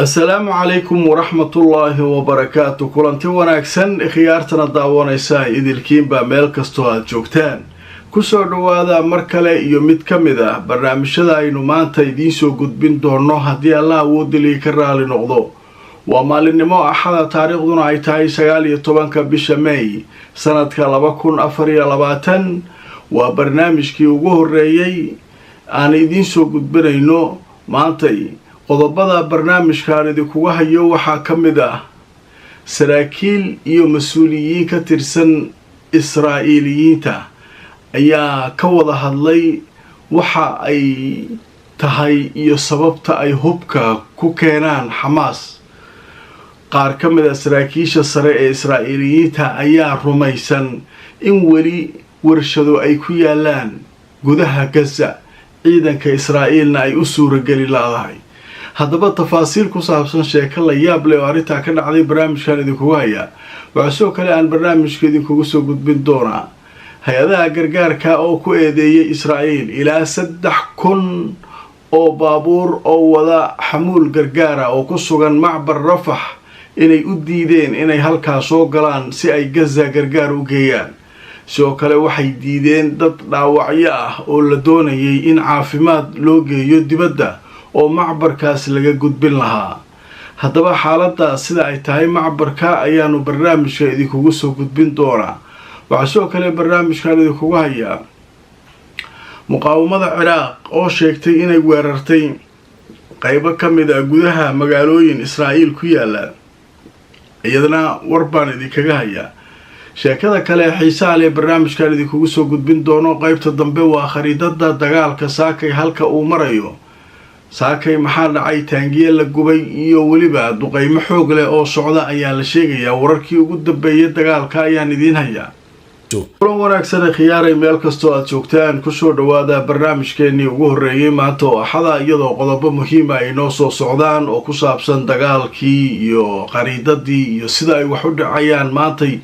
Asalaamu calaykum waraxmatullaahi wabarakaatu. Kulanti wanaagsan, khiyaartana daawanaysa idilkiinba meel kastoo aada joogtaan, kusoo dhowaada mar kale iyo mid ka mid ah barnaamijyada aynu maanta idiinsoo gudbin doono, haddii Allah awoodilii ka raali noqdo. Waa maalinimo Axada, taariikhduna ay tahay 19-ka bisha May sanadka 2024. Waa barnaamijkii ugu horeeyey aan idiinsoo gudbinayno maantay. Qodobada barnaamijkaan idinkuga hayo waxaa ka mid ah saraakiil iyo mas-uuliyiin ka tirsan Israa'iiliyiinta ayaa ka wada hadlay waxa ay tahay iyo sababta ay hubka ku keenaan Xamaas. Qaar ka mid a saraakiisha sare ee Israa'iiliyiinta ayaa rumaysan in weli warshado ay ku yaalaan gudaha Gaza, ciidanka Israa'iilna ay u suurageli laadahay. Haddaba tafaasiil ku saabsan sheeko la yaab leh oo arrintaa ka dhacday barnaamijkan idinkugu hayaa. Waxaa sidoo kale aan barnaamijka idinkugu soo gudbin doonaa hay-adaha gargaarka oo ku eedeeyay Israa'iil ilaa 3000 oo baabuur oo wada xamuul gargaara oo ku sugan macbar Rafax inay u diideen inay halkaa soo galaan si ay Gaza gargaar u geeyaan. Sidoo kale waxay diideen dad dhaawacyo ah oo la doonayay in caafimaad loo geeyo dibadda oo macbarkaas laga gudbin lahaa. Haddaba xaaladda sida ay tahay macbarka ayaanu barnaamijka idinkugu soo gudbin doonaa. Waxaa sidoo kale barnaamijkan idinkugu hayaa muqaawamada Ciraaq oo sheegtay inay weerartay qeybo ka mid a gudaha magaalooyin Israa'iil ku yaala. Iyadana war baan idinkaga hayaa. Sheekada kale xiisaha leh barnaamijkan idinkugu soo gudbin doono qeybta dambe waa khariidada dagaalka saakay halka uu marayo. Saakay maxaa dhacay? Taangiye la gubay iyo weliba duqeymo xoog leh oo socda ayaa la sheegayaa. Wararkii ugu dambeeyay dagaalka ayaan idiin hayaa. Kulan wanaagsan, khiyaaray, meel kastoo aada joogtaan, kusoo dhawaada barnaamijkeenii ugu horreeyey maanta oo Axada, iyadoo qodobo muhiima ay noo soo socdaan oo ku saabsan dagaalkii iyo qariidadii iyo sida ay wax u dhacayaan maantay.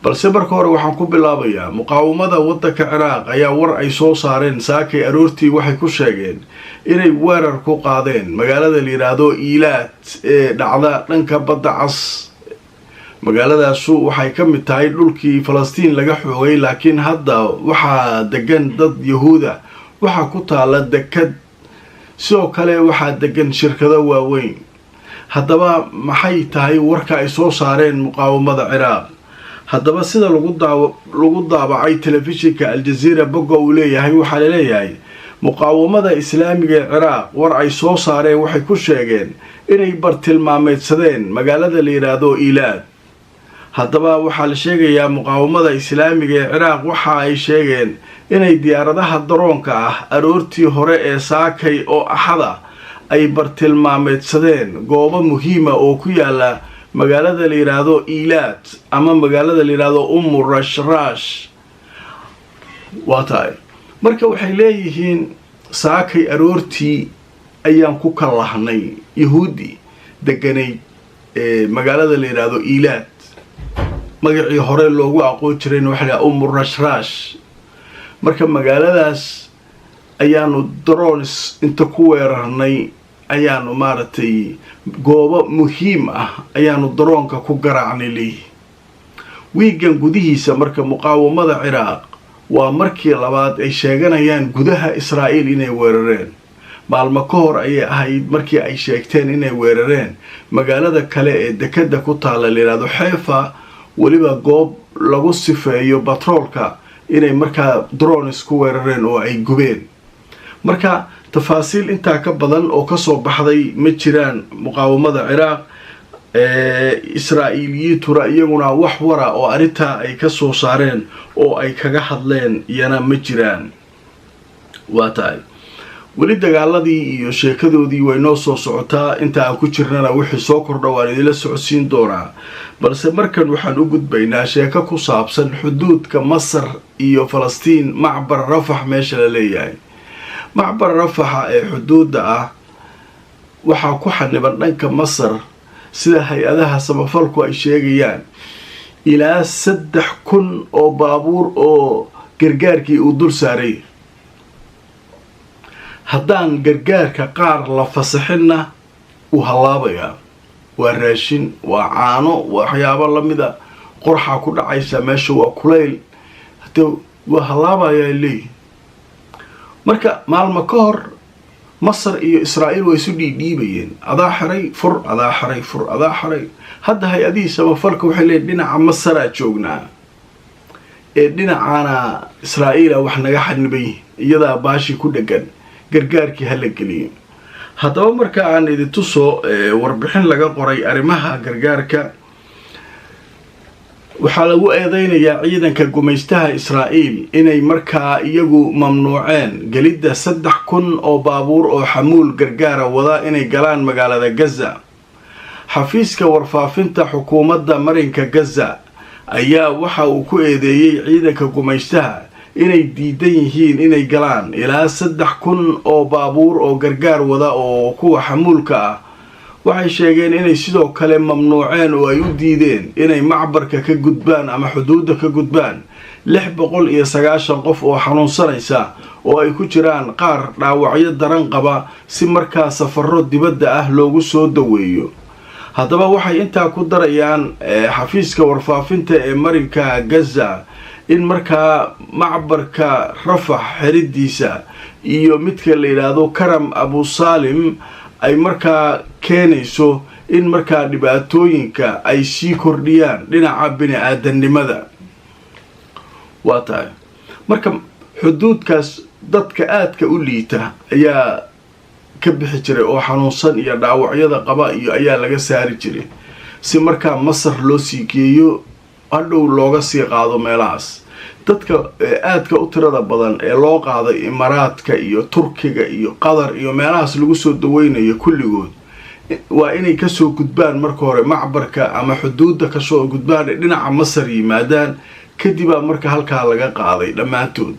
Balse marka hore waxaan ku bilaabayaa muqaawamada waddanka Ciraaq ayaa war ay soo saareen saakay aroortii waxay ku sheegeen inay weerar ku qaadeen magaalada la yidhaahdo Iilaad ee dhacda dhanka Badda Cas. Magaaladaasu waxay ka mid tahay dhulkii Falastiin laga xoogay, laakiin hadda waxaa degan dad Yahuuda, waxaa ku taala dekad, sidoo kale waxaa degan shirkado waaweyn. Haddaba maxay tahay warka ay soo saareen muqaawamada Ciraaq? Haddaba sida lagu daabacay telefishinka Aljaziira bogga uu leeyahay, waxaa laleeyahay muqaawamada islaamiga ee Ciraaq war ay soo saareen waxay ku sheegeen inay bartilmaameedsadeen magaalada la yidhaahdo Iilaad. Haddaba waxaa la sheegayaa muqaawamada islaamiga ee Ciraaq waxa ay sheegeen inay diyaaradaha daroonka ah aroortii hore ee saakay oo Axada ay bartilmaameedsadeen goobo muhiima oo ku yaala magaalada la yidhaahdo Iilaad ama magaalada la yidhaahdo Umu Rashrash. Waa tahay, marka waxay leeyihiin saakay aroortii ayaan ku kallahnay Yahuudi deganayd ee magaalada la yidhaahdo Iilaad, magacii hore loogu aqoon jirayna waxa la Umu Rashrash. Marka magaaladaas ayaanu drones inta ku weerarnay ayaanu maaragtay goobo muhiim ah ayaanu daroonka ku garaacnay leeyihi. Wiigan gudihiisa marka muqaawamada Ciraaq waa markii labaad ay sheeganayaan gudaha Israa'iil inay weerareen. Maalmo ka hor ayay ahayd markii ay sheegteen inay weerareen magaalada kale ee dekada ku taalla la yidhaahdo Xeefa, weliba goob lagu sifeeyo batroolka inay markaa drones ku weerareen oo ay gubeen. Marka tafaasiil intaa ka badan oo kasoo baxday ma jiraan muqaawamada Ciraaq. Israa'iiliyiintuna iyaguna wax wara oo arrintaa ay ka soo saareen oo ay kaga hadleen iyana ma jiraan. Waa tahay, weli dagaaladii iyo sheekadoodii way noo soo socotaa. Inta aan ku jirnana wixii soo kordha waan idinla socodsiin doonaa. Balse markan waxaan u gudbaynaa sheeko ku saabsan xuduudka Masar iyo Falastiin, macbar Rafax meesha la leeyahay. Macbar Rafaxa ee xuduudda ah waxaa ku xaniban dhanka Masar, sida hay-adaha samafalku ay sheegayaan, ilaa 3000 oo baabuur oo gargaarkii uu dul saaray. Haddaan gargaarka qaar la fasaxinna, wuu hallaabayaa. Waa raashin, waa caano, waxyaabo lamida. Qorxaa ku dhacaysa meesha, waa kulayl, hade waa hallaabayaa leeyihi. Marka maalmo ka hor Masar iyo Israa'iil waa isu dhiidhiibayeen: adaa xiray, fur, adaa xiray, fur, adaa xiray. Hadda hay-adihii samafalka waxay leeyiin dhinaca Masaraa joognaa ee dhinacaana Israa'iila wax naga xaniban yihin, iyadaa baashii ku dhegan, gargaarkii hala geliyo. Haddaba marka aan idin tuso warbixin laga qoray arrimaha gargaarka. Waxaa lagu eedeynayaa ciidanka gumaystaha Israa'iil inay markaa iyagu mamnuuceen gelidda 3000 oo baabuur oo xamuul gargaara wada inay galaan magaalada Gaza. Xafiiska warfaafinta xukuumadda marinka Gaza ayaa waxa uu ku eedeeyey ciidanka gumaystaha inay diidan yihiin inay galaan ilaa 3000 oo baabuur oo gargaar wada oo kuwa xamuulka ah. Waxay sheegeen inay sidoo kale mamnuuceen oo ay u diideen inay macbarka ka gudbaan ama xuduudda ka gudbaan 690 qof oo xanuunsanaysa, oo ay ku jiraan qaar dhaawacyo daran qaba, si markaa safarro dibadda ah loogu soo daweeyo. Haddaba waxay intaa ku darayaan xafiiska warfaafinta ee marinka Gaza in markaa macbarka Rafax xeridiisa iyo midka la yidhaahdo Karam Abusalim ay markaa keenayso in markaa dhibaatooyinka ay sii kordhiyaan dhinaca bini-aadannimada. Waa tahay, marka xuduudkaas dadka aadka u liita ayaa ka bixi jiray oo xanuunsan iyo dhaawacyada qaba iyo ayaa laga saari jiray, si markaa Masar loo sii geeyo, hadhow looga sii qaado meelahaas. Dadka aadka u tirada badan ee loo qaaday Imaaraadka iyo Turkiga iyo Qatar iyo meelahaas lagu soo daweynayo, kulligood waa inay kasoo gudbaan marka hore macbarka ama xuduudda, kasoo gudbaan ee dhinaca Masar yimaadaan. Kadibaa marka halkaa laga qaaday dhammaantood.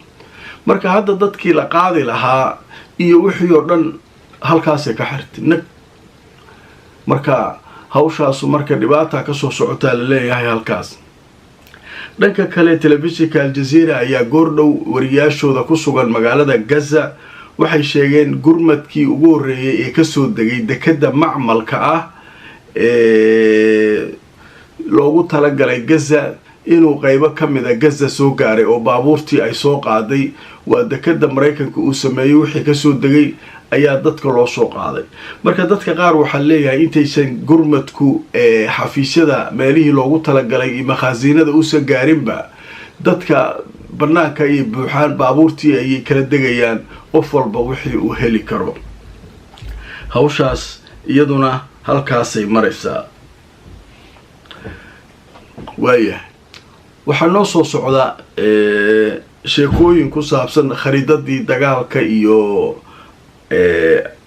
Marka hadda dadkii la qaadi lahaa iyo wixii oo dhan halkaasay ka xirtay nag. Marka hawshaasu marka dhibaata kasoo socotaa la leeyahay halkaas. Dhanka kale, telefishinka Aljaziira ayaa goordhow wariyaashooda ku sugan magaalada Gaza waxay sheegeen gurmadkii ugu horreeyay ee kasoo degay dekadda macmalka ah ee loogu talagalay Gaza inuu qeybo ka mida Gaza soo gaaray oo baabuurtii ay soo qaaday. Waa dekada Maraykanka uu sameeyey. Wixii kasoo degay ayaa dadka loo soo qaaday. Marka dadka qaar waxaa leeyahay intaysan gurmadku xafiisyada meelihii loogu talagalay iyo makhaasiinada uusan gaarinba, dadka banaanka ayay buuxaan, baabuurtii ayay kala degayaan, qof walba wixii uu heli karo. Hawshaas iyaduna halkaasay maraysaa. Waayahay, waxaa noo soo socda sheekooyin ku saabsan khariidadii dagaalka iyo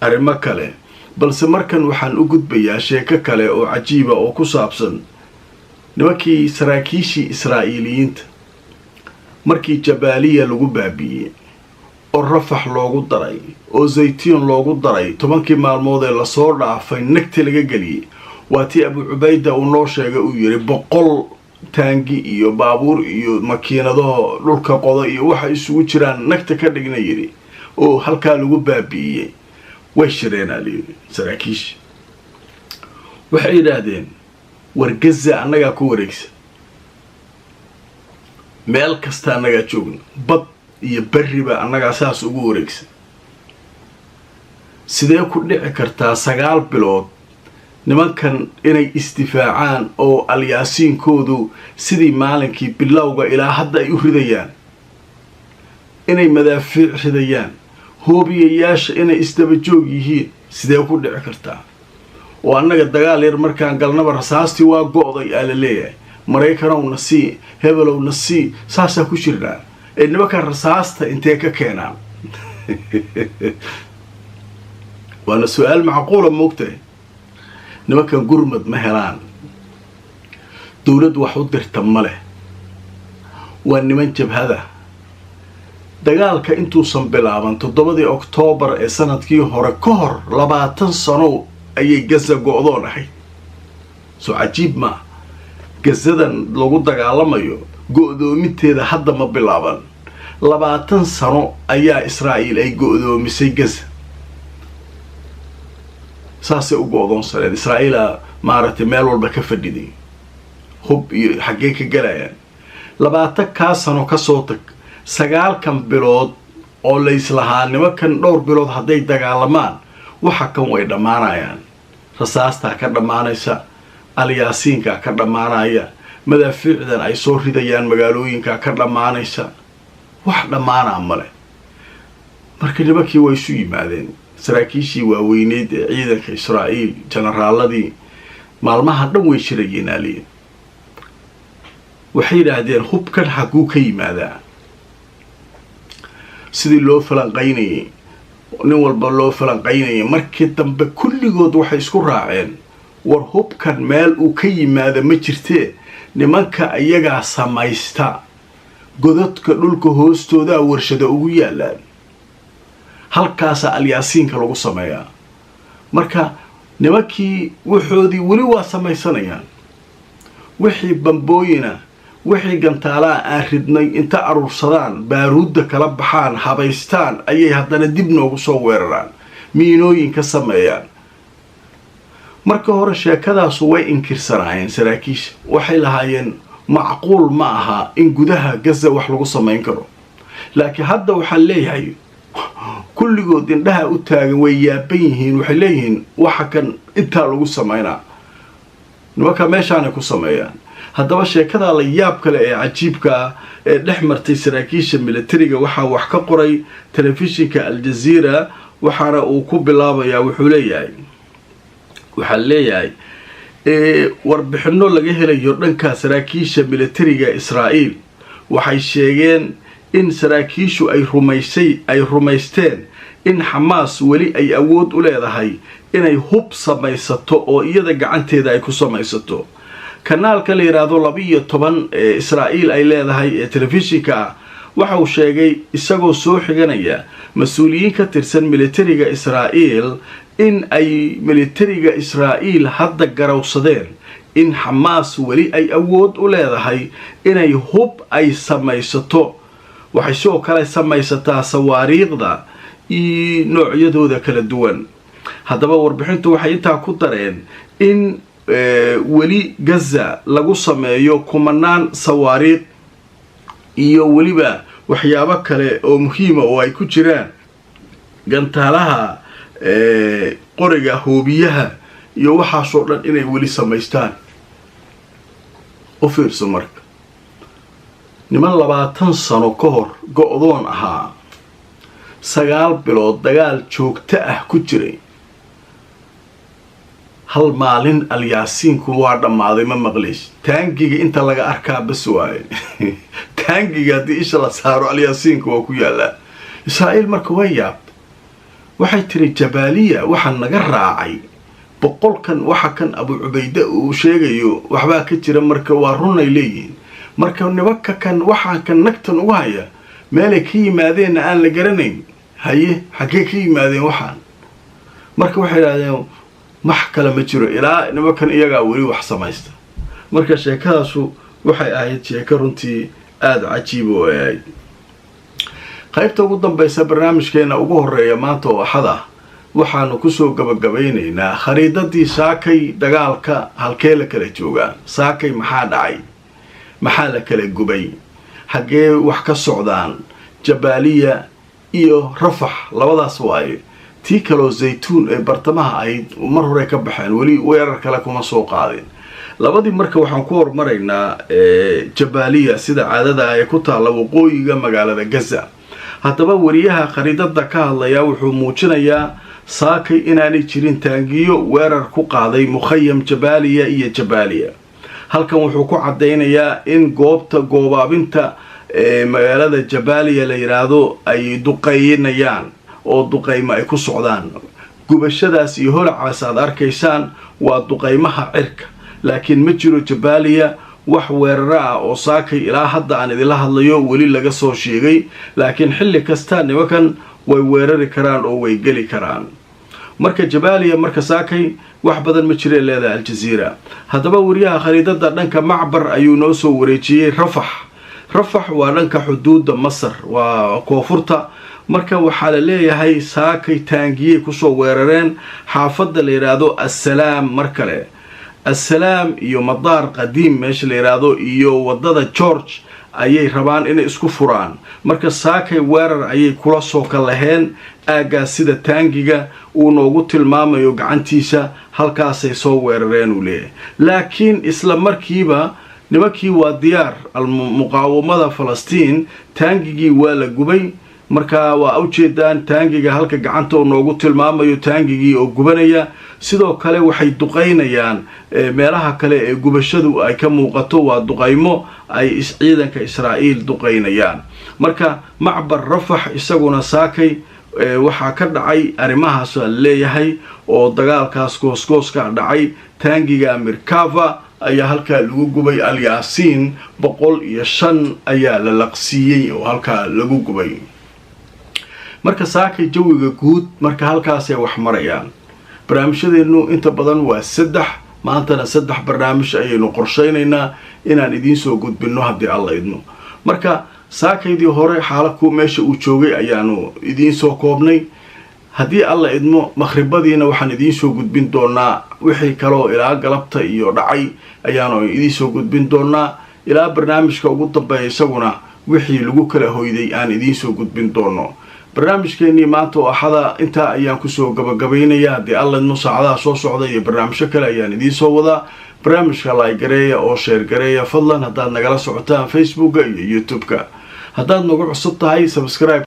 arrimo kale, balse markan waxaan u gudbayaa sheeko kale oo cajiiba oo ku saabsan nimankii saraakiishii Israa'iiliyiinta. Markii Jabaaliya lagu baabi'iyey oo Rafax loogu daray oo Zaytuun loogu daray, 10kii maalmood ee lasoo dhaafay nagti laga geliyey, waa tii Abu Cubayda uu noo sheegay, uu yiri 100 taangi iyo baabuur iyo makiinadaho dhulka qoda iyo waxa isugu jiraan nagta ka dhigna yidhi, oo halkaa lagu baabi'iyey. Way shireenaa layidhi saraakiisha. Waxay yidhaahdeen: war, Gaza annagaa ku wareegsan, meel kasta annagaa joogna, bad iyo berriba annagaa saas ugu wareegsan. Sidee ku dhici kartaa 9 bilood nimankan inay isdifaacaan oo alyaasiinkoodu sidii maalinkii bilowga ilaa hadda ay u ridayaan, inay madaafiic ridayaan, hoobiyayaasha inay isdaba joog yihiin? Sidee ku dhici kartaa oo annaga dagaal yar markaan galnaba rasaastii waa go'day aa la leeyahay, Maraykanowna sii, hebelowna sii, saasaa ku jirnaa, ee nimankan rasaasta intee ka keenaan? Waana su-aal macquula, moogtahay. Nimankan gurmad ma helaan, dowlad wax u dirta ma leh, waa niman jabhada. Dagaalka intuusan bilaaban 7-dii Oktoobar ee sanadkii hore ka hor 20 sano ayay Gaza go-doon ahayd. Soo cajiib maa? Gazadan lagu dagaalamayo go-doominteeda hadda ma bilaaban. 20 sano ayaa Israa'iil ay go-doomisay Gaza. Saasay u go-doonsaneed Israa'iila, maaragtay, meel walba ka fadhiday, hub iyo xaggee ka galayaan. 20-kaa sano kasoo tag, 9-kan bilood oo layslahaa nimankan dhowr bilood hadday dagaalamaan waxa kan way dhammaanayaan, rasaastaa ka dhammaanaysa, alyaasiinkaa ka dhammaanaya, madaafiicdan ay soo ridayaan magaalooyinkaa ka dhammaanaysa, wax dhammaanaa male. Marka nimankii waa isu yimaadeen, saraakiishii waaweyneyd ee ciidanka Israa'iil, jenaraaladii, maalmaha dhan way shirayeen aaliyen. Waxay yidhaahdeen, hubkan xagguu ka yimaadaa? Sidii loo falanqaynayay, nin walba loo falanqaynayay, markii dambe kulligood waxay isku raaceen, war hubkan meel uu ka yimaada ma jirtee, nimanka iyagaa samaysta, godadka dhulka hoostoodaa warshada ugu yaalaan, halkaasaa alyaasiinka lagu sameeyaa. Marka nimankii waxoodii weli waa samaysanayaan, wixii bambooyina, wixii gantaalaha aan ridnay inta aruursadaan, baaruudda kala baxaan, habaystaan, ayay haddana dib noogu soo weeraraan, miinooyin ka sameeyaan. Marka hore sheekadaasu way inkirsanaayeen saraakiisha, waxay lahaayeen macquul ma aha in gudaha Gaza wax lagu samayn karo. Laakiin hadda waxaan leeyahay kulligood indhaha u taagan, way yaaban yihiin. Waxay leeyihiin waxa kan intaa lagu samaynaa, nimanka meeshaanay ku sameeyaan. Haddaba sheekadaa la yaab kale ee cajiibka ah ee dhex martay saraakiisha militariga waxaa wax ka qoray telefishinka Aljaziira, waxaana uu ku bilaabayaa, wuxuu leeyahay, waxaa leeyahay warbixino laga helayo dhanka saraakiisha militariga Israa'iil waxay sheegeen in saraakiishu ay rumaysteen in Xamaas weli ay awood u leedahay inay hub samaysato oo iyada gacanteeda ay ku samaysato. Kanaalka la yidhaahdo 12 ee Israa'iil ay leedahay ee telefishinka ah waxa uu sheegay, isagoo soo xiganaya mas-uuliyiin ka tirsan militariga Israa'iil, in ay militariga Israa'iil hadda garowsadeen in Xamaas weli ay awood u leedahay inay hub ay samaysato. Waxay sidoo kale samaysataa sawaariikhda iyo noocyadooda kala duwan. Haddaba warbixintu waxay intaa ku dareen in weli Gaza lagu sameeyo kumanaan sawaariikh iyo weliba waxyaabo kale oo muhiima oo ay ku jiraan gantaalaha qoriga hoobiyaha iyo waxaasoo dhan inay weli samaystaan. U fiirso marka, niman 20 sano ka hor go-doon ahaa, 9 bilood dagaal joogto ah ku jiray, hal maalin alyaasiinku waa dhammaaday ma maqlays. Taangiga inta laga arkaa bas waaye, taangiga haddii isha la saaro alyaasiinku waa ku yaallaa. Israa'iil marka way yaabtay, waxay tiri Jabaaliya waxaa naga raacay 100-kan, waxa kan Abu Cubayde uu sheegayo waxbaa ka jira. Marka waa runay leeyihiin. Marka nimanka kan waxaa kan nagtan ugu haya meelay ka yimaadeenna aan la garanayn. Haye, xaggee ka yimaadeen waxaan? Marka waxay idhahdeen wax kale ma jiro ilaa nimankan iyagaa weli wax samaysta. Marka sheekadaasu waxay ahayd sheeko runtii aada cajiib oo ay ahayd. Qaybta ugu dambaysa barnaamijkeena ugu horeeya maanta oo Axad ah waxaanu kusoo gabagabaynaynaa khariidadii saakay dagaalka, halkee la kala joogaa, saakay maxaa dhacay, maxaa la kala gubay, xaggee wax ka socdaan. Jabaaliya iyo Rafax labadaas waaye. Tii kaloo Zaytuun ee bartamaha ahayd mar hore ka baxeen, weli weerar kale kuma soo qaadin labadii. Marka waxaan ku hormaraynaa Jabaaliya, sida caadada ee ku taalla waqooyiga magaalada Gaza. Haddaba wariyaha khariidada ka hadlaya wuxuu muujinayaa saakay inaanay jirin taangiyo weerar ku qaaday mukhayam Jabaaliya iyo Jabaaliya. Halkan wuxuu ku caddaynayaa in goobta goobaabinta ee magaalada Jabaaliya la yidhaahdo ay duqeynayaan oo duqeymo ay ku socdaan. Gubashadaas iyo holacaas aad arkaysaan waa duqeymaha cirka, laakiin ma jiro Jabaaliya Wax weeraro ah oo saakay ilaa hadda aan idinla hadlayo weli laga soo sheegay, laakiin xilli kasta nimankan way weerari karaan oo way geli karaan. Marka Jabaaliya marka saakay wax badan ma jiree leedahay Aljaziira. Haddaba wariyaha khariidada dhanka Macbar ayuu noo soo wareejiyey. Rafax, Rafax waa dhanka xuduudda Masar, waa koonfurta. Marka waxaa la leeyahay saakay taangiyey kusoo weerareen xaafadda la yidhaahdo Assalaam. Mar kale Assalaam iyo Madaar Qadiim meesha la yidhaahdo iyo wadada George ayay rabaan inay isku furaan. Marka saakay weerar ayay kula soo kalaheen aaggaas, sida taangiga uu noogu tilmaamayo gacantiisa. Halkaasay soo weerareen, uu leeyahay, laakiin isla markiiba nimankii waa diyaar, Almuqaawamada Falastiin. Taangigii waa la gubay. Marka waa ujeedaan taangiga halka gacanta uu noogu tilmaamayo, taangigii oo gubanaya. Sidoo kale waxay duqaynayaan meelaha kale ee gubashadu ay ka muuqato. Waa duqaymo ay ciidanka Israa'iil duqaynayaan. Marka Macbar Rafax isaguna saakay waxaa ka dhacay arrimahaas leeyahay oo dagaalkaas goosgooska dhacay. Taangiga Mirkava ayaa halkaa lagu gubay. Alyaasiin 105 ayaa la laqsiiyey oo halkaa lagu gubay. Marka saakay jawiga guud marka halkaasay wax marayaan. Barnaamijyadeenu inta badan waa saddex, maantana saddex barnaamij ayaynu qorshaynaynaa inaan idiin soo gudbinno haddii Alla idmo. Marka saakaydii hore xaalaku meesha uu joogay ayaanu idiin soo koobnay. Haddii Alla idmo, makhribadiina waxaan idiin soo gudbin doonaa wixii kaloo ilaa galabta iyo dhacay ayaanu idiin soo gudbin doonaa, ilaa barnaamijka ugu dambeeya isaguna wixii lagu kala hoyday aan idiin soo gudbin doono. Barnaamijkeenii maanta oo Axada intaa ayaan kusoo gabagabaynayaa. Haddii Alla idmo, saacadaha soo socda iyo barnaamijyo kale ayaan idiin soo wadaa. Barnaamijka like gareeya oo share gareeya fadlan haddaad nagala socotaan Facebooka iyo YouTube-ka. Haddaad nagu cusub tahay, subscribe.